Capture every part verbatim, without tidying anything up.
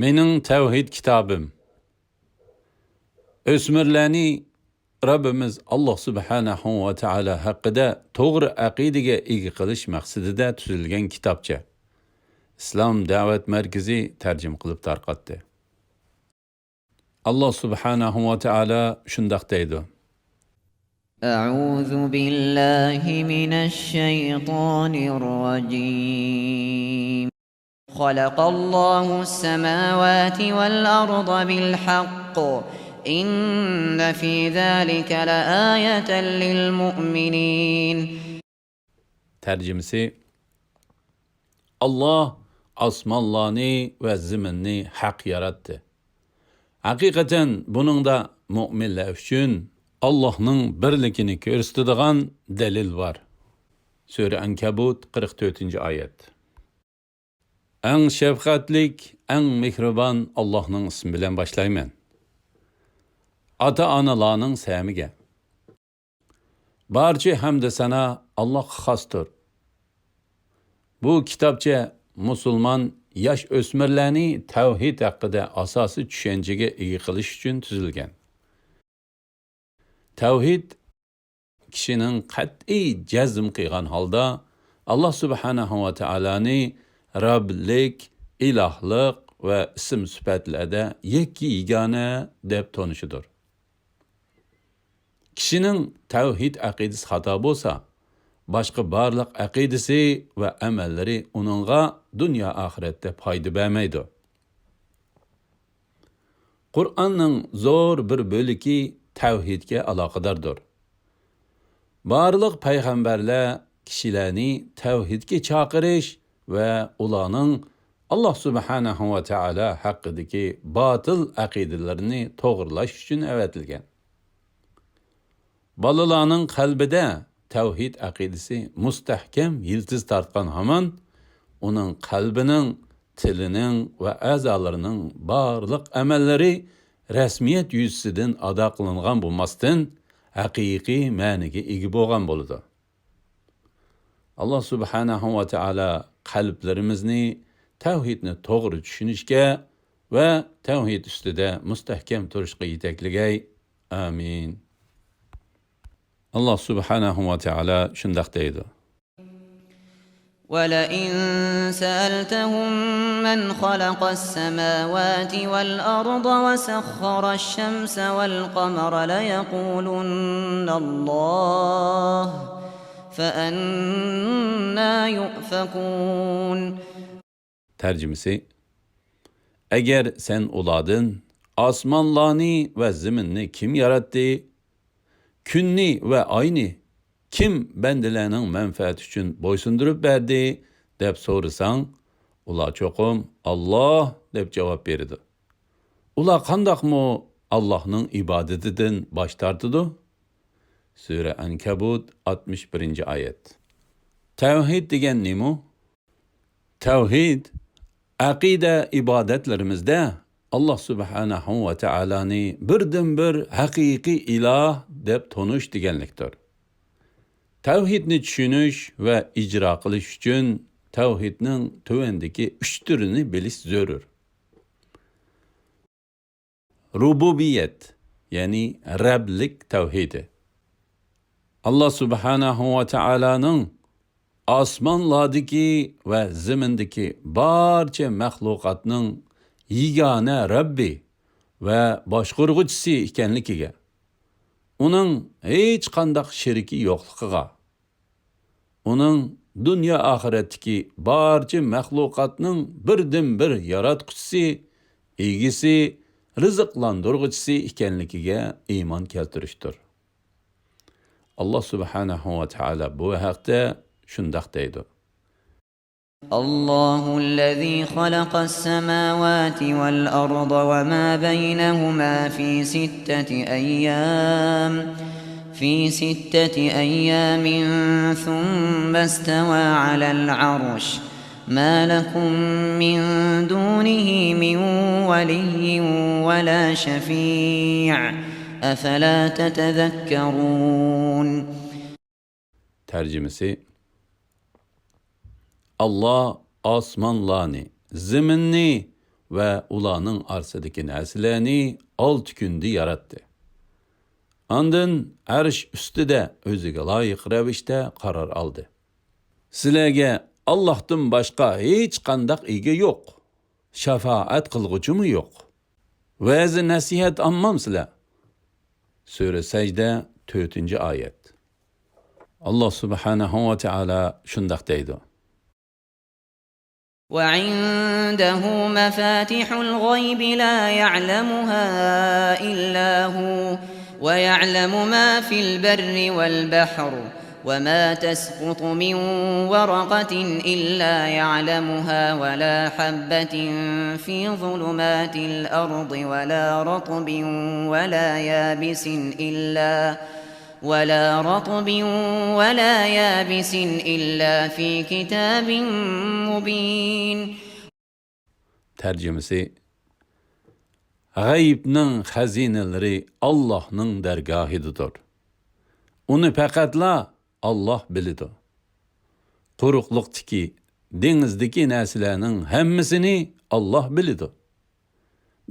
مېنىڭ تەۋھىد كىتابىم. ئۆسمۈرلەرنى رەببىمىز ئاللاھ سۇبھانەھۇ ۋە تائالا ھەققىدە توغرا ئەقىدىگە ئىگە قىلىش مەقسىتىدە تۈزۈلگەن كىتابچە. ئىسلام دەۋەت مەركىزى تەرجىمە قىلىپ تارقاتتى. ئاللاھ سۇبھانەھۇ ۋە تائالا شۇنداق دەيدۇ. أعوذ بالله من الشيطان الرجيم. خلق الله السماوات والأرض بالحق إن في ذلك لآية للمؤمنين. تەرجىمىسى، ئاللاھ ئاسمانلارنى ۋە زېمىننى ھەق ياراتتى. ھەقىقەتەن بۇنىڭدا مۆمىنلەر ئۈچۈن ئاللاھنىڭ بىرلىكىنى كۆرسىتىدىغان دەلىل بار. سۈرە ئەنكەبۇت، قىرىق تۆتىنچى ئايەت. ئەڭ شەپقەتلىك، ئەڭ مېھرىبان ئاللاھنىڭ ئىسمى بىلەن باشلايمەن. ئاتا-ئانىلارنىڭ سەمىگە. بارچە ھەمدۇ سانا ئاللاھقا خاستۇر. بۇ كىتابچە مۇسۇلمان ياش ئۆسمۈرلەرنى تەۋھىد ھەققىدە ئاساسىي چۈشەنچىگە ئىگە قىلىش ئۈچۈن تۈزۈلگەن. تەۋھىد كىشىنىڭ قەتئىي جەزم قىلغان ھالدا ئاللاھ سۇبھانەھۇ ۋە تائالانى رەبلىك، ئىلاھلىق ۋە ئىسىم سۈپەتلەردە يەككە يېگانە دەپ تونۇشىدۇر. كىشىنىڭ تەۋھىد ئەقىدىسى خاتا بولسا، باشقا بارلىق ئەقىدىسى ۋە ئەمەللىرى ئۇنىڭغا دۇنيا ئاخىرەتتە پايدا بەرمەيدۇ. قۇرئاننىڭ زور بىر بۆلىكى تەۋھىدكە ئالاقىداردۇر. بارلىق پەيغەمبەرلەر كىشىلەرنى تەۋھىدكە چاقىرىش ۋە ئۇلارنىڭ ئاللاھ سۇبھانەھۇ ۋە تائالا ھەققىدىكى باتىل ئەقىدىلىرىنى توغرىلاش ئۈچۈن ئەۋەتىلگەن. بالىلارنىڭ قەلبىدە تەۋھىد ئەقىدىسى مۇستەھكەم يىلتىز تارتقان ھامان، ئۇنىڭ قەلبىنىڭ، تىلىنىڭ ۋە ئەزالىرىنىڭ بارلىق ئەمەللىرى رەسمىيەت يۈزىسىدىن ئادا قىلىنغان بولماستىن، ھەقىقىي مەنىگە ئىگە بولغان بولىدۇ. ئاللاھ سۇبھانەھۇ ۋە تائالا قەلبلىرىمىزنى تەۋھىدنى توغرا چۈشىنىشكە ۋە تەۋھىد ئۈستىدە مۇستەھكەم تۇرۇشقا يېتەكلىگەي. ئامىن. ئاللاھ سۇبھانەھۇ ۋە تائالا شۇنداق دەيدۇ. ولئن سألتهم من خلق السماوات والأرض وسخر الشمس والقمر ليقولن الله فأنى يؤفكون. تەرجىمىسى، ئەگەر سەن ئۇلاردىن ئاسمانلارنى ۋە زېمىننى كىم ياراتتى؟ كۈننى ۋە ئاينى كىم بەندىلەرنىڭ مەنپەئەتى ئۈچۈن بويسۇندۇرۇپ بەردى؟ دەپ سورىساڭ، ئۇلار چوقۇم ئاللاھ دەپ جاۋاب بېرىدۇ. ئۇلار قانداقمۇ ئاللاھنىڭ ئىبادىتىدىن باش تارتىدۇ؟ سۈرە ئەنكەبۇت، ئاتمىش بىرىنچى ئايەت. تەۋھىد دېگەن نېمە؟ تەۋھىد، ئەقىدە ئىبادەتلىرىمىزدە ئاللاھ سۇبھانەھۇ ۋە تائالانى بىردىنبىر ھەقىقىي ئىلاھ دەپ تونۇش دېگەنلىكتۇر. تەۋھىدنى چۈشىنىش ۋە ئىجرا قىلىش ئۈچۈن تەۋھىدنىڭ تۆۋەندىكى ئۈچ تۈرىنى بىلىش زۆرۈر. رۇبۇبىيەت، يەنى رەبلىك تەۋھىدى. ئاللاھ سۇبھانەھۇ ۋە تائالانىڭ ئاسمانلاردىكى ۋە زېمىندىكى بارچە مەخلۇقاتنىڭ يېگانە رەببى ۋە باشقۇرغۇچىسى ئىكەنلىكىگە، ئۇنىڭ ھېچقانداق شېرىكى يوقلۇقىغا، ئۇنىڭ دۇنيا ئاخىرەتتىكى بارچە مەخلۇقاتنىڭ بىردىنبىر ياراتقۇچىسى، ئىگىسى، رىزىقلاندۇرغۇچىسى ئىكەنلىكىگە ئىمان كەلتۈرۈشتۇر. ئاللاھ سۇبھانەھۇ ۋە تائالا بۇ ھەقتە شۇنداق دەيدۇ. الله الذي خلق السماوات والأرض وما بينهما في ستة أيام في ستة أيام ثم استوى على العرش ما لكم من دونه من ولي ولا شفيع أفلا تتذكرون. تەرجىمىسى، ئاللاھ ئاسمانلارنى، زېمىننى ۋە ئۇلارنىڭ ئارىسىدىكى نەرسىلەرنى ئالتە كۈندە ياراتتى. ئاندىن ئەرش ئۈستىدە ئۆزىگە لايىق رەۋىشتە قارار ئالدى. سىلەرگە ئاللاھتىن باشقا ھېچقانداق ئىگە يوق، شاپائەت قىلغۇچىمۇ يوق. ۋەز-نەسىھەت ئالمامسىلەر؟ سۈرە سەجدە، تۆتىنچى ئايەت. ئاللاھ سۇبھانەھۇ ۋە تائالا شۇنداق دەيدۇ. وعنده مفاتح الغيب لا يعلمها إلا هو ويعلم ما في البر والبحر وما تسقط من ورقة إلا يعلمها ولا حبة في ظلمات الأرض ولا رطب ولا يابس إلا ولا رطب ولا يابس إلا في كتاب مبين. تەرجىمىسى: غەيىبنىڭ خەزىنىلىرى ئاللاھنىڭ دەرگاھىدىدۇر. ئۇنى پەقەتلا ئاللاھ بىلىدۇ. قۇرۇقلۇقتىكى، دېڭىزدىكى نەرسىلەرنىڭ ھەممىسىنى ئاللاھ بىلىدۇ.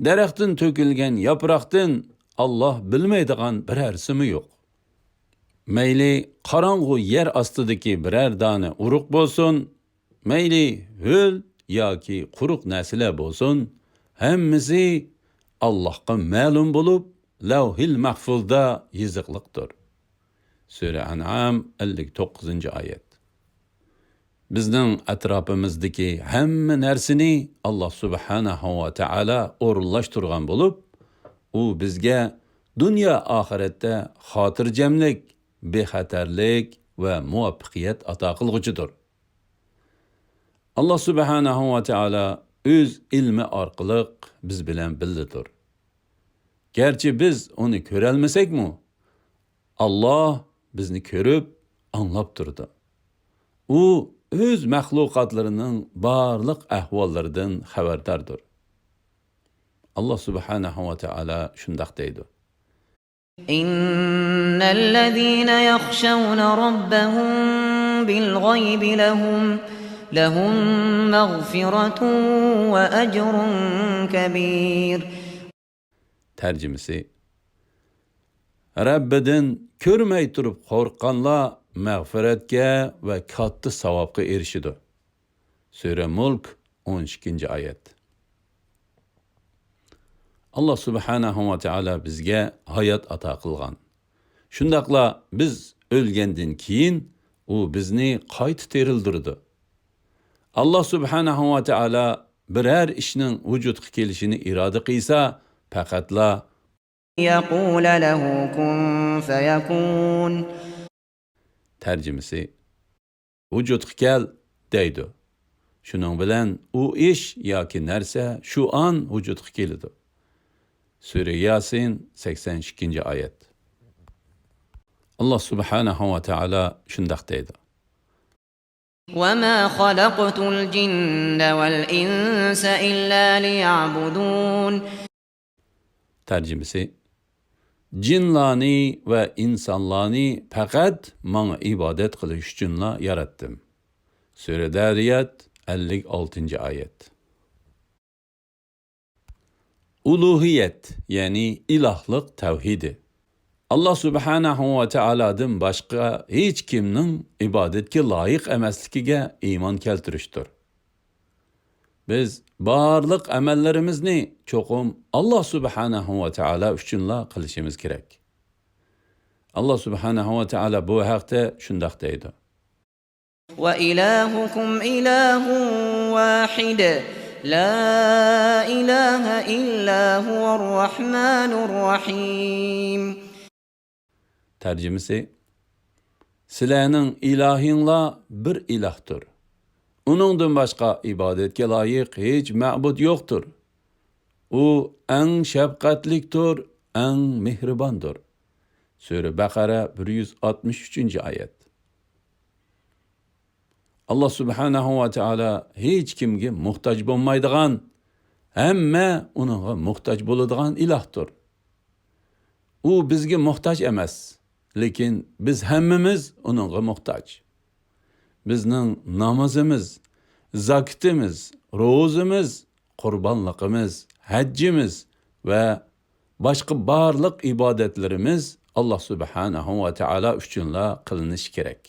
دەرەختىن تۆكۈلگەن ياپراقتىن ئاللاھ بىلمەيدىغان بىرەرسىمۇ يوق. مەيلى قاراڭغۇ يەر ئاستىدىكى بىرەر دانە ئۇرۇق بولسۇن، مەيلى ھۆل ياكى قۇرۇق نەرسىلەر بولسۇن، ھەممىسى ئاللاھقا مەلۇم بولۇپ، لەۋھىل مەھفۇزدا يېزىقلىقتۇر. سۈرە ئەنئام، ئەللىك توققۇزىنچى ئايەت. بىزنىڭ ئەتراپىمىزدىكى ھەممە نەرسىنى ئاللاھ سۇبھانەھۇ ۋە تائالا ئورۇنلاشتۇرغان بولۇپ، ئۇ بىزگە دۇنيا ئاخىرەتتە خاتىرجەملىك، بىخەتەرلىك ۋە مۇۋەپپەقىيەت ئاتا قىلغۇچىدۇر. ئاللاھ سۇبھانەھۇ ۋە تائالا ئۆز ئىلمى ئارقىلىق بىز بىلەن بىللىدۇر. گەرچە بىز ئۇنى كۆرەلمىسەكمۇ، ئاللاھ بىزنى كۆرۈپ، ئاڭلاپ تۇرىدۇ. ئۇ ئۆز مەخلۇقاتلىرىنىڭ بارلىق ئەھۋاللىرىدىن خەۋەرداردۇر. ئاللاھ سۇبھانەھۇ ۋە تائالا شۇنداق دەيدۇ. إن الذين يخشون ربهم بالغيب لهم، لهم مغفرة وأجر كبير. تەرجىمىسى: رەببىدىن كۆرمەي تۇرۇپ قورققانلار مەغپىرەتكە ۋە كاتتا ساۋابقا ئېرىشىدۇ. سۈرە مۇلك، ئون ئىككىنچى ئايەت. ئاللاھ سۇبھانەھۇ ۋە تائالا بىزگە ھايات ئاتا قىلغان. شۇنداقلا بىز ئۆلگەندىن كېيىن ئۇ بىزنى قايتا تىرىلدۈرىدۇ. ئاللاھ سۇبھانەھۇ ۋە تائالا بىرەر ئىشنىڭ ۋۇجۇدقا كېلىشىنى ئىرادە قىلسا، پەقەتلا يقول له كن فيكون. تەرجىمىسى: ۋۇجۇدقا كەل دەيدۇ. شۇنىڭ بىلەن ئۇ ئىش ياكى نەرسە شۇ ئان ۋۇجۇدقا كېلىدۇ. سۈرە ياسىن، سەكسەن ئىككىنچى ئايەت. ئاللاھ سۇبھانەھۇ ۋە تائالا شۇنداق دەيدۇ. وما خلقت الجن والإنس إلا ليعبدون. تەرجىمىسى: جىنلارنى ۋە ئىنسانلارنى پەقەت ماڭا ئىبادەت قىلىش ئۈچۈنلا ياراتتىم. سۈرە دەرىيات، ئەللىك ئالتىنچى ئايەت. ئۇلۇھىيەت، يەنى ئىلاھلىق تەۋھىدى. ئاللاھ سۇبھانەھۇ ۋە تائالادىن باشقا ھېچ كىمنىڭ ئىبادەتكە لايىق ئەمەسلىكىگە ئىمان كەلتۈرۈشتۇر. بىز بارلىق ئەمەللىرىمىزنى چوقۇم ئاللاھ سۇبھانەھۇ ۋە تائالا ئۈچۈنلا قىلىشىمىز كېرەك. ئاللاھ سۇبھانەھۇ ۋە تائالا بۇ ھەقتە شۇنداق دەيدۇ. وإلهكم إله واحد لا إله إلا هو الرحمن الرحيم. تەرجىمىسى: سىلەرنىڭ ئىلاھىڭلار بىر ئىلاھتۇر. ئۇنىڭدىن باشقا ئىبادەتكە لايىق ھېچ مەبۇد يوقتۇر. ئۇ ئەڭ شەپقەتلىكتۇر، ئەڭ مېھرىباندۇر. سۈرە بەقەرە، بىر يۈز ئاتمىش ئۈچىنچى ئايەت. ئاللاھ سۇبھانەھۇ ۋە تائالا ھېچ كىمگە موھتاج بولمايدىغان، ھەممە ئۇنىڭغا موھتاج بولىدىغان ئىلاھتۇر. ئۇ بىزگە موھتاج ئەمەس، لېكىن بىز ھەممىمىز ئۇنىڭغا موھتاج. بىزنىڭ نامىزىمىز، زاكىتىمىز، روزىمىز، قۇربانلىقىمىز، ھەججىمىز ۋە باشقا بارلىق ئىبادەتلىرىمىز ئاللا سۇبھانەھۇ ۋە تائالا ئۈچۈنلا قىلىنىشى كېرەك.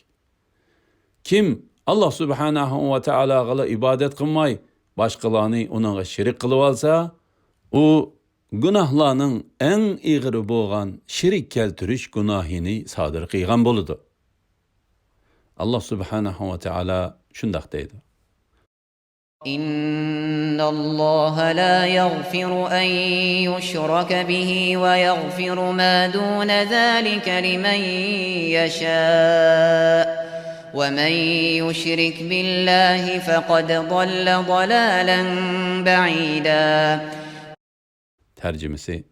كىم ئاللا سۇبھانەھۇ ۋە تائالاغىلا ئىبادەت قىلماي، باشقىلارنى ئۇنىڭغا شېرىك قىلىۋالسا، ئۇ گۇناھلارنىڭ ئەڭ ئېغىرى بولغان شېرىك كەلتۈرۈش گۇناھىنى سادىر قىلغان بولىدۇ. ئاللا سۇبھانەھۇ ۋە تائالا شۇنداق دەيدۇ. إن الله لا يغفر أن يشرك به ويغفر ما دون ذلك لمن يشاء ومن يشرك بالله فقد ضل ضلالا بعيدا. تەرجىمىسى،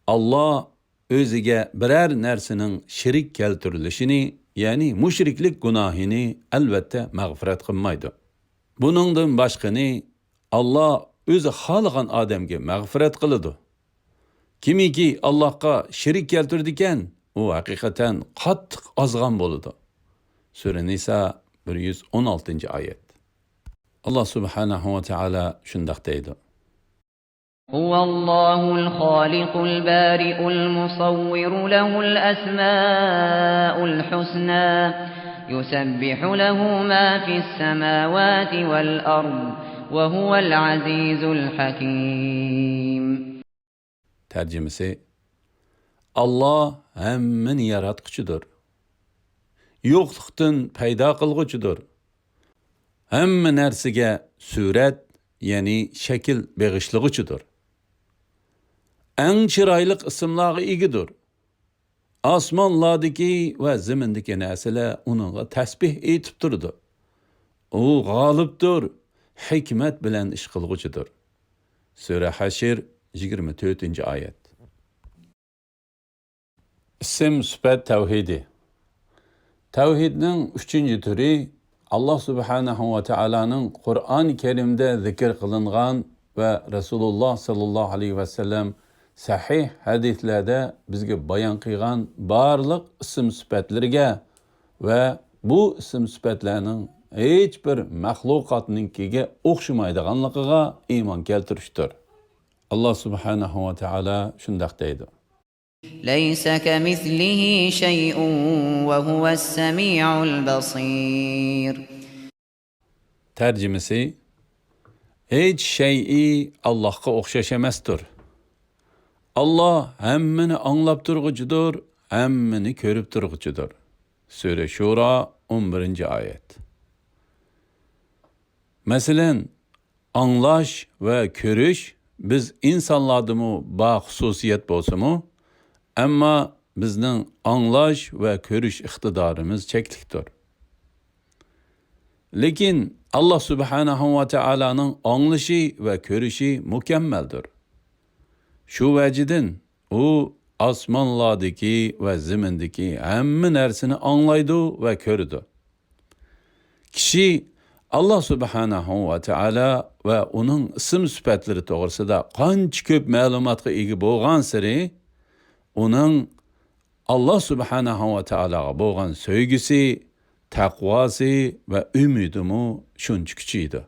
ئاللا ئۆزىگە بىرەر نەرسىنىڭ شېرىك كەلتۈرۈلۈشىنى، يەنى مۇشرىكلىك گۇناھىنى ئەلۋەتتە مەغپىرەت قىلمايدۇ. بۇنىڭدىن باشقىنى ئاللا ئۆزى خالىغان ئادەمگە مەغپىرەت قىلىدۇ. كىمكى ئاللاغا شېرىك كەلتۈرىدىكەن، ئۇ ھەقىقەتەن قاتتىق ئازغان بولىدۇ. سۈرە نىسا، بىر يۈز ئون ئالتىنچى ئايەت. ئاللا سۇبھانەھۇ ۋە تائالا شۇنداق دەيدۇ. هو الله الخالق البارئ المصور له الأسماء الحسنى يسبح له ما في السماوات والأرض وهو العزيز الحكيم. تەرجىمىسى، ئاللا ھەممىنى ياراتقۇچىدۇر. يوقلۇقتىن پەيدا قىلغۇچىدۇر. ھەممە نەرسىگە سۈرەت، يەنى شەكىل بېغىشلىغۇچىدۇر. ئەڭ چىرايلىق ئىسىملارغا ئىگىدۇر. ئاسمانلاردىكى ۋە زېمىندىكى نەرسىلەر ئۇنىڭغا تەسبىھ ئېيتىپ تۇرىدۇ. ئۇ غالىبتۇر، ھېكمەت بىلەن ئىش قىلغۇچىدۇر. سۈرە ھەشر، يىگىرمە تۆتىنچى ئايەت. ئىسىم سۈپەت تەۋھىدى. تەۋھىدنىڭ ئۈچىنچى تۈرى، ئاللا سۇبھانەھۇ ۋە تائالانىڭ قۇرئان كەرىمدە زىكىر قىلىنغان ۋە رەسۇلۇللا ساللاللاھۇ ئەلەيھى ۋەسەللەم سەھىھ ھەدىسلەردە بىزگە بايان قىلغان بارلىق ئىسىم سۈپەتلىرىگە ۋە بۇ ئىسىم سۈپەتلەرنىڭ ھېچ بىر مەخلۇقاتنىڭكىگە ئوخشىمايدىغانلىقىغا ئىمان كەلتۈرۈشتۇر. ئاللا سۇبھانەھۇ ۋە تائالا شۇنداق دەيدۇ. ليس كمثله شيء وهو السميع البصير. تەرجىمىسى، ھېچ شەيئى ئاللاھقا ئوخشاش ئەمەستۇر. ئاللا ھەممىنى ئاڭلاپ تۇرغۇچىدۇر، ھەممىنى كۆرۈپ تۇرغۇچىدۇر. سۈرە شۇرا، ئون بىرىنچى ئايەت. مەسىلەن، ئاڭلاش ۋە كۆرۈش بىز ئىنسانلاردىمۇ بار خۇسۇسىيەت بولسىمۇ، ئەمما بىزنىڭ ئاڭلاش ۋە كۆرۈش ئىقتىدارىمىز چەكلىكتۇر. لېكىن ئاللا سۇبھانەھۇ ۋە تائالانىڭ ئاڭلىشى ۋە كۆرۈشى مۇكەممەلدۇر. شۇ ۋەجىدىن ئۇ ئاسمانلاردىكى ۋە زېمىندىكى ھەممە نەرسىنى ئاڭلايدۇ ۋە كۆرىدۇ. كىشى ئاللا سۇبھانەھۇ ۋە تائالا ۋە ئۇنىڭ ئىسىم سۈپەتلىرى توغرىسىدا قانچە كۆپ مەلۇماتقا ئىگە بولغانسېرى، ئۇنىڭ ئاللا سۇبھانەھۇ ۋە تائالاغا بولغان سۆيگۈسى، تەقۋاسى ۋە ئۈمىدىمۇ شۇنچە كۈچىيىدۇ.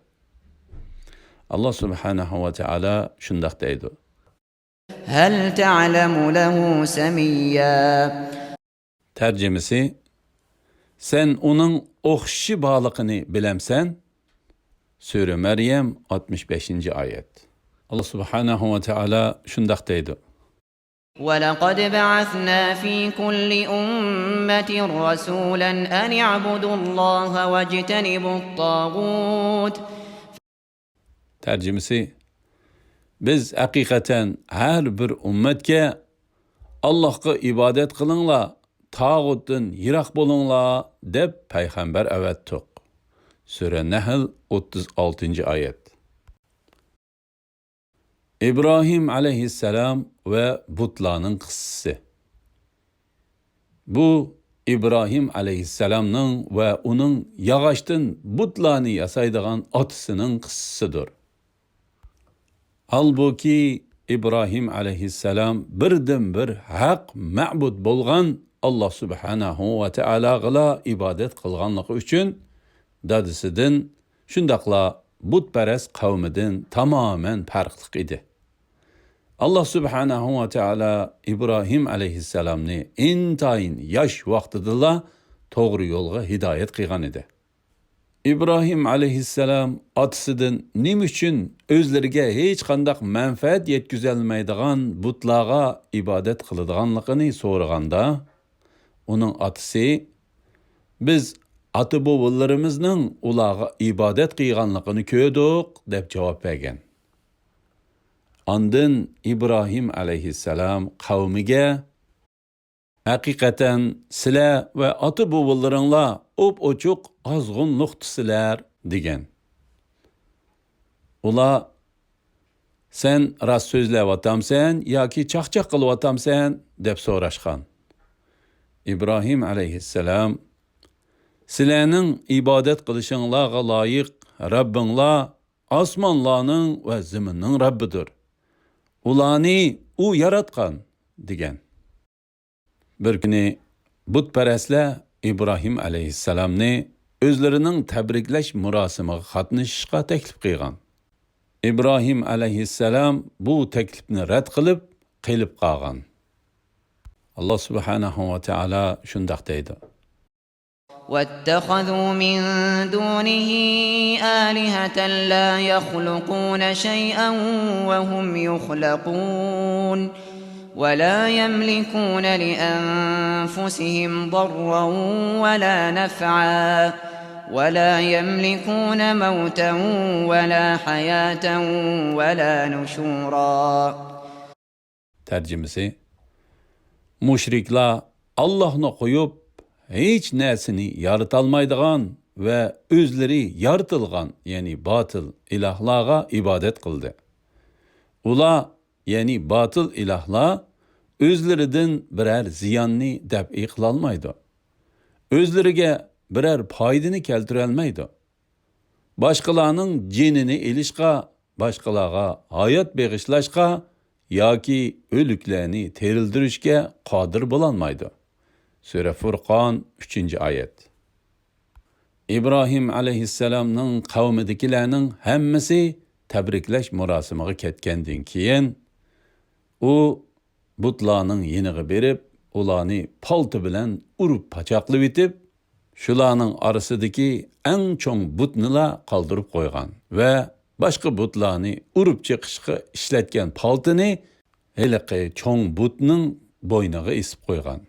ئاللا سۇبھانەھۇ ۋە تائالا شۇنداق دەيدۇ. هل تعلم له سميا؟ تەرجىمىسى، سەن ئۇنىڭ ئوخشىشى بارلىقىنى بىلەمسەن؟ سۈرە مەريەم، ئاتمىش بەشىنچى ئايەت. ئاللا سۇبھانەھۇ ۋە تائالا شۇنداق دەيدۇ. ولقد بعثنا في كل أمة رسولا أن اعبدوا الله واجتنبوا الطاغوت. تەرجىمىسى، بىز ھەقىقەتەن ھەر بىر ئۈممەتكە ئاللاھقا ئىبادەت قىلىڭلار، تاغۇتتىن يىراق بولۇڭلار دەپ پەيغەمبەر ئەۋەتتۇق. سۈرە نەھل، ئوتتۇز ئالتىنچى ئايەت. ئىبراھىم ئەلەيھىسسالام ۋە بۇتلارنىڭ قىسسىسى. بۇ ئىبراھىم ئەلەيھىسسالامنىڭ ۋە ئۇنىڭ ياغاچتىن بۇتلارنى ياسايدىغان ئاتىسىنىڭ قىسسىسىدۇر. ھالبۇكى، ئىبراھىم ئەلەيھىسسالام بىردىنبىر ھەق مەبۇد بولغان ئاللا سۇبھانەھۇ ۋە تائالاغىلا ئىبادەت قىلغانلىقى ئۈچۈن، دادىسىدىن، شۇنداقلا بۇتپەرەس قەۋمىدىن تامامەن پەرقلىق ئىدى. ئاللا سۇبھانەھۇ ۋە تائالا ئىبراھىم ئەلەيھىسسالامنى ئىنتايىن ياش ۋاقتىدىلا توغرا يولغا ھىدايەت قىلغان ئىدى. ئىبراھىم ئەلەيھىسسالام ئاتىسىدىن نېمە ئۈچۈن ئۆزلىرىگە ھېچقانداق مەنپەئەت يەتكۈزەلمەيدىغان بۇتلارغا ئىبادەت قىلىدىغانلىقىنى سورىغاندا، ئۇنىڭ ئاتىسى، «بىز ئاتا-بوۋىلىرىمىزنىڭ ئۇلارغا ئىبادەت قىلغانلىقىنى كۆردۇق» دەپ جاۋاب بەرگەن. ئاندىن ئىبراھىم ئەلەيھىسسالام قەۋمىگە، «ھەقىقەتەن سىلەر ۋە ئاتا-بوۋىلىرىڭلار ئوپئوچۇق ئازغۇنلۇقتىسىلەر» دېگەن. ئۇلار، «سەن راست سۆزلەۋاتامسەن ياكى چاقچاق قىلىۋاتامسەن؟» دەپ سوراشقان. ئىبراھىم ئەلەيھىسسالام، «سىلەرنىڭ ئىبادەت قىلىشىڭلارغا لايىق رەببىڭلار ئاسمانلارنىڭ ۋە زېمىننىڭ رەببىدۇر. ئۇلارنى ئۇ ياراتقان» دېگەن. بىر كۈنى بۇتپەرەسلەر ئىبراھىم ئەلەيھىسسالامنى ئۆزلىرىنىڭ تەبرىكلەش مۇراسىمىغا قاتنىشىشقا تەكلىپ قىلغان. ئىبراھىم ئەلەيھىسسالام بۇ تەكلىپنى رەت قىلىپ، قېلىپ قالغان. ئاللا سۇبھانەھۇ ۋە تائالا شۇنداق دەيدۇ. واتخذوا من دونه آلهة لا يخلقون شيئا وهم يخلقون ولا يملكون لأنفسهم ضرا ولا نفعا ولا يملكون موتا ولا حياة ولا نشورا. تەرجىمىسى، مۇشرىكلار ئاللاھنى قويۇپ، ھېچ نەرسىنى يارىتالمايدىغان ۋە ئۆزلىرى يارىتىلغان، يەنى باتىل ئىلاھلارغا ئىبادەت قىلدى. ئۇلار، يەنى باتىل ئىلاھلار، ئۆزلىرىدىن بىرەر زىياننى دەپئى قىلالمايدۇ. ئۆزلىرىگە بىرەر پايدىنى كەلتۈرەلمەيدۇ. باشقىلارنىڭ جېنىنى ئېلىشقا، باشقىلارغا ھايات بېغىشلاشقا ياكى ئۆلۈكلەرنى تىرىلدۈرۈشكە قادىر بولالمايدۇ. سۈرە فۇرقان، ئۈچىنچى ئايەت. ئىبراھىم ئەلەيھىسسالامنىڭ قەۋمىدىكىلەرنىڭ ھەممىسى تەبرىكلەش مۇراسىمىغا كەتكەندىن كېيىن، ئۇ بۇتلارنىڭ يېنىغا بېرىپ، ئۇلارنى پالتا بىلەن ئۇرۇپ پاچاقلىۋېتىپ، شۇلارنىڭ ئارىسىدىكى ئەڭ چوڭ بۇتنىلا قالدۇرۇپ قويغان ۋە باشقا بۇتلارنى ئۇرۇپ چېقىشقا ئىشلەتكەن پالتىنى ھېلىقى چوڭ بۇتنىڭ بوينىغا ئېسىپ قويغان.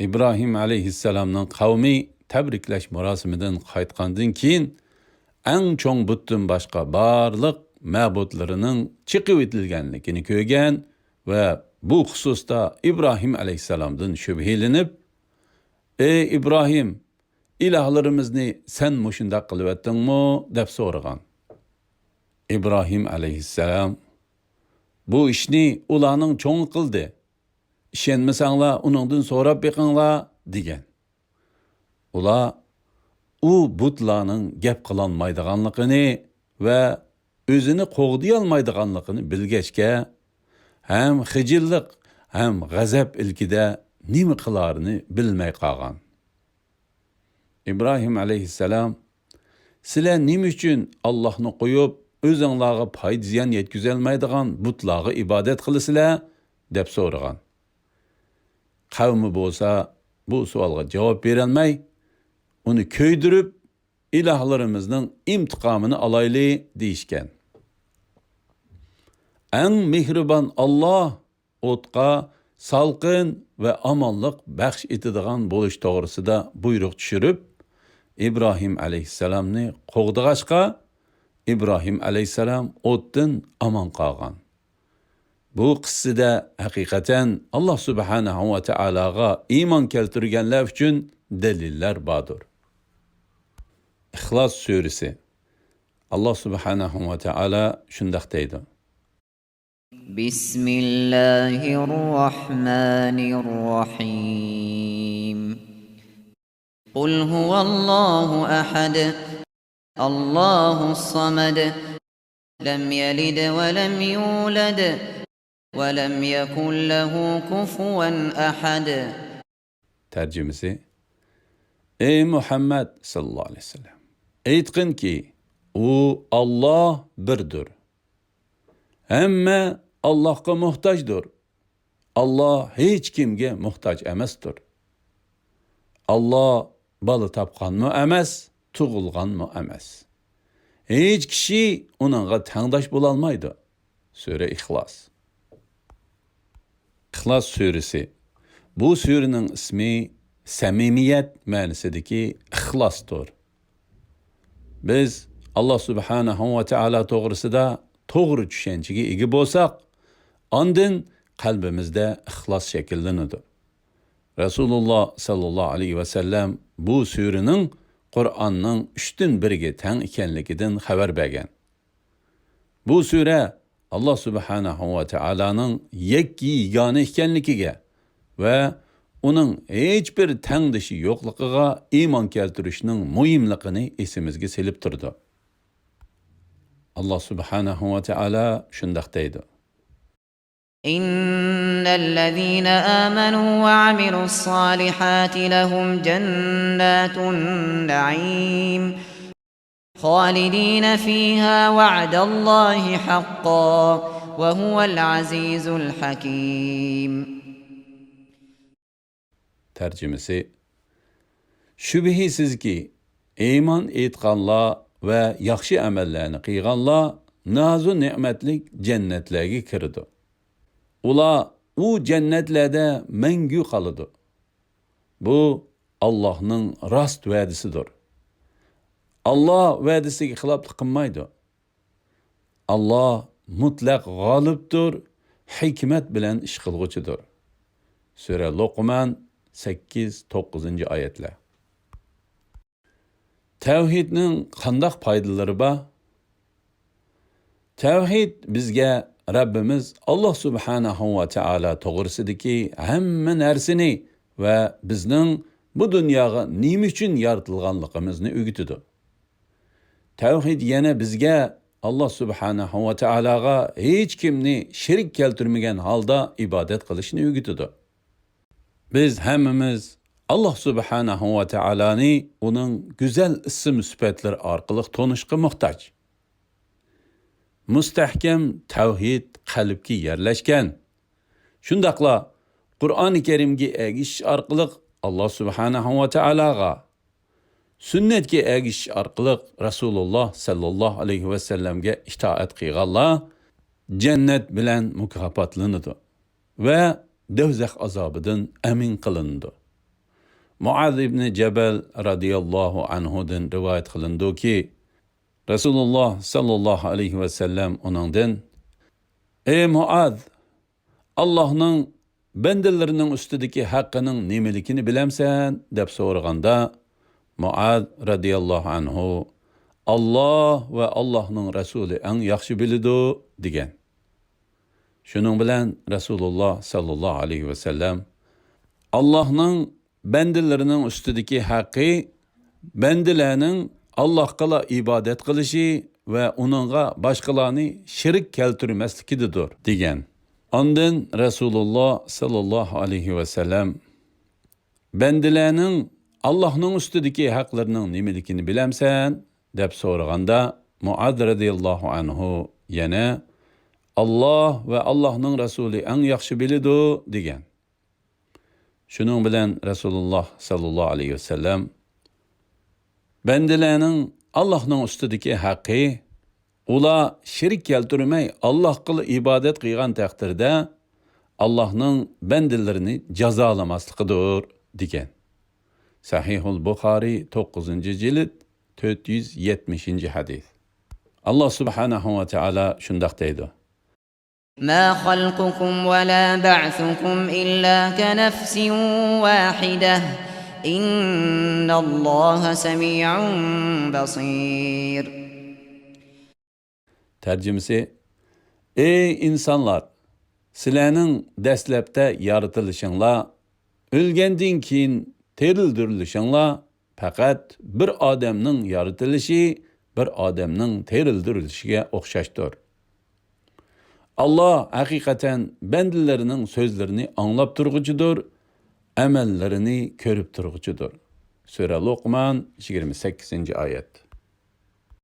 ئىبراھىم ئەلەيھىسسالامنىڭ قەۋمى تەبرىكلەش مۇراسىمىدىن قايتقاندىن كېيىن، ئەڭ چوڭ بۇتتىن باشقا بارلىق مەبۇدلىرىنىڭ چېقىۋېتىلگەنلىكىنى كۆرگەن ۋە بۇ خۇسۇستا ئىبراھىم ئەلەيھىسسالامدىن شۈبھىلىنىپ، «ئەي ئىبراھىم، ئىلاھلىرىمىزنى سەن مۇشۇنداق قىلىۋەتتىڭمۇ؟» دەپ سورىغان. ئىبراھىم ئەلەيھىسسالام، «بۇ ئىشنى ئۇلارنىڭ چوڭى قىلدى. ئىشەنمىسەڭلار، ئۇنىڭدىن سوراپ بېقىڭلار» دېگەن. ئۇلار ئۇ بۇتلارنىڭ گەپ قىلالمايدىغانلىقىنى ۋە ئۆزىنى قوغدىيالمايدىغانلىقىنى بىلگەچكە، ھەم خىجىللىق، ھەم غەزەپ ئىلكىدە نېمە قىلارىنى بىلمەي قالغان. ئىبراھىم ئەلەيھىسسالام، «سىلەر نېمە ئۈچۈن ئاللاھنى قويۇپ، ئۆزۈڭلارغا پايدا-زىيان يەتكۈزەلمەيدىغان بۇتلارغا ئىبادەت قىلىسىلەر؟» دەپ سورىغان. قەۋمى بولسا بۇ سوئالغا جاۋاب بېرەلمەي، ئۇنى كۆيدۈرۈپ، «ئىلاھلىرىمىزنىڭ ئىنتىقامىنى ئالايلى» دېيىشكەن. ئەڭ مېھرىبان ئاللاھ ئوتقا سالقىن ۋە ئامانلىق بەخش ئېتىدىغان بولۇش توغرىسىدا بۇيرۇق چۈشۈرۈپ، ئىبراھىم ئەلەيھىسسالامنى قوغدىغاچقا، ئىبراھىم ئەلەيھىسسالام ئوتتىن ئامان قالغان. بۇ قىسسىدە ھەقىقەتەن ئاللاھ سۇبھانەھۇ ۋە تائالاغا ئىمان كەلتۈرگەنلەر ئۈچۈن دەلىللەر باردۇر. ئىخلاس سۈرىسى. ئاللاھ سۇبھانەھۇ ۋە تائالا شۇنداق دەيدۇ. بسم الله الرحمن الرحيم. قل هو الله أحد، الله الصمد، لم يلد ولم يولد، ولم يكن له كفوا أحد. تەرجىمىسى، ئەي مۇھەممەد ساللاللاھۇ ئەلەيھى ۋەسەللەم، ئېيتقىنكى، ئۇ ئاللا بىردۇر. ھەممە ئاللاھقا موھتاجدۇر. ئاللا ھېچكىمگە موھتاج ئەمەستۇر. ئاللا بالا تاپقانمۇ ئەمەس، تۇغۇلغانمۇ ئەمەس. ھېچ كىشى ئۇنىڭغا تەڭداش بولالمايدۇ. سۈرە ئىخلاس. ئىخلاس سۈرىسى. بۇ سۈرىنىڭ ئىسمى سەمىمىيەت مەنىسىدىكى ئىخلاستۇر. بىز ئاللا سۇبھانەھۇ ۋە تائالا توغرىسىدا توغرا چۈشەنچىگە ئىگە بولساق، ئاندىن قەلبىمىزدە ئىخلاس شەكىللىنىدۇ. رەسۇلۇللا ساللاللاھۇ ئەلەيھى ۋەسەللەم بۇ سۈرىنىڭ قۇرئاننىڭ ئۈچتىن بىرىگە تەڭ ئىكەنلىكىدىن خەۋەر بەرگەن. بۇ سۈرە ئاللا سۇبھانەھۇ ۋە تائالانىڭ يەككە يېگانە ئىكەنلىكىگە ۋە ئۇنىڭ ھېچبىر تەڭدىشى يوقلۇقىغا ئىمان كەلتۈرۈشنىڭ مۇھىملىقىنى ئېسىمىزگە سېلىپ تۇرىدۇ. ئاللا سۇبھانەھۇ ۋە تائالا شۇنداق دەيدۇ. إن الذين آمنوا وعملوا الصالحات لهم جنات النعيم خالدين فيها وعد الله حقا وهو العزيز الحكيم. تەرجىمىسى. شۈبھىسىزكى، ئىمان ئېيتقانلار ۋە ياخشى ئەمەللەرنى قىلغانلار نازۇ نېمەتلىك جەننەتلەرگە كىرىدۇ. ئۇلار ئۇ جەننەتلەردە مەڭگۈ قالىدۇ. بۇ ئاللاھنىڭ راست ۋەدىسىدۇر. ئاللا ۋەدىسىگە خىلاپلىق قىلمايدۇ. ئاللا مۇتلەق غالىبتۇر، ھېكمەت بىلەن ئىش قىلغۇچىدۇر. سۈرە لوقمان، سەككىز، توققۇزىنچى ئايەتلەر. تەۋھىدنىڭ قانداق پايدىلىرى بار؟ تەۋھىد بىزگە رەببىمىز ئاللا سۇبھانەھۇ ۋە تائالا توغرىسىدىكى ھەممە نەرسىنى ۋە بىزنىڭ بۇ دۇنياغا نېمە ئۈچۈن يارىتىلغانلىقىمىزنى ئۆگىتىدۇ. تەۋھىد يەنە بىزگە ئاللا سۇبھانەھۇ ۋە تائالاغا ھېچكىمنى شېرىك كەلتۈرمىگەن ھالدا ئىبادەت قىلىشنى ئۆگىتىدۇ. بىز ھەممىمىز ئاللا سۇبھانەھۇ ۋە تائالانى ئۇنىڭ گۈزەل ئىسىم سۈپەتلىرى ئارقىلىق تونۇشقا موھتاج. مۇستەھكەم تەۋھىد قەلبكە يەرلەشكەن. شۇنداقلا قۇرئانى كەرىمگە ئەگىشىش ئارقىلىق ئاللا سۇبھانەھۇ ۋە تائالاغا، سۈننەتكە ئەگىشىش ئارقىلىق رەسۇلۇللا سەللەللاھۇ ئەلەيھى ۋەسەللەمگە ئىتائەت قىلغانلار جەننەت بىلەن مۇكاپاتلىنىدۇ ۋە دوزاخ ئازابىدىن ئەمىن قىلىنىدۇ. مۇئاز ئىبنى جەبەل رەزىياللاھۇ ئەنھۇدىن رىۋايەت قىلىنىدۇكى، رەسۇلۇللا سەللەللاھۇ ئەلەيھى ۋەسەللەم ئۇنىڭدىن، ئەي مۇئاز، ئاللاھنىڭ بەندىلىرىنىڭ ئۈستىدىكى ھەققىنىڭ نېمىلىكىنى بىلەمسەن؟ دەپ سورىغاندا، مۇئاز رەزىياللاھۇ ئەنھۇ، ئاللاھ ۋە ئاللاھنىڭ رەسۇلى ئەڭ ياخشى بىلىدۇ، دېگەن. شۇنىڭ بىلەن رەسۇلۇللا سەللەللاھۇ ئەلەيھى ۋەسەللەم، ئاللاھنىڭ بەندىلىرىنىڭ ئۈستىدىكى ھەققى بەندىلەرنىڭ ئاللاھقىلا ئىبادەت قىلىشى ۋە ئۇنىڭغا باشقىلارنى شېرىك كەلتۈرمەسلىكىدىدۇر، دېگەن. ئاندىن رەسۇلۇللا سەللەللاھۇ ئەلەيھى ۋەسەللەم، بەندىلەرنىڭ ئاللاھنىڭ ئۈستىدىكى ھەقلىرىنىڭ نېمىلىكىنى بىلەمسەن؟ دەپ سورىغاندا، مۇئاز رەزىياللاھۇ ئەنھۇ يەنە، ئاللاھ ۋە ئاللاھنىڭ رەسۇلى ئەڭ ياخشى بىلىدۇ، دېگەن. شۇنىڭ بىلەن رەسۇلۇللا سەللەللاھۇ ئەلەيھى ۋەسەللەم، بەندىلەرنىڭ ئاللاھنىڭ ئۈستىدىكى ھەققى، ئۇلار شېرىك كەلتۈرمەي ئاللاھقىلا ئىبادەت قىلغان تەقدىردە، ئاللاھنىڭ بەندىلىرىنى جازالىماسلىقىدۇر، دېگەن. سەھىھۇل بۇخارىي، توققۇزىنچى جىلد، تۆت يۈز يەتمىشىنچى ھەدىس. ئاللاھ سۇبھانەھۇ ۋە تائالا شۇنداق دەيدۇ. ما خلقكم ولا بعثكم إلا كنفس واحدة إن الله سميع بصير. تەرجىمىسى، ئەي ئىنسانلار، سىلەرنىڭ دەسلەپتە يارىتىلىشىڭلار، ئۆلگەندىن كېيىن تىرىلدۈرۈلۈشۈڭلار پەقەت بىر ئادەمنىڭ يارىتىلىشى، بىر ئادەمنىڭ تىرىلدۈرۈلۈشىگە ئوخشاشتۇر. ئاللاھ ھەقىقەتەن بەندىلىرىنىڭ سۆزلىرىنى ئاڭلاپ تۇرغۇچىدۇر، ئەمەللىرىنى كۆرۈپ تۇرغۇچىدۇر. سۈرە لوقمان، يىگىرمە سەككىزىنچى ئايەت.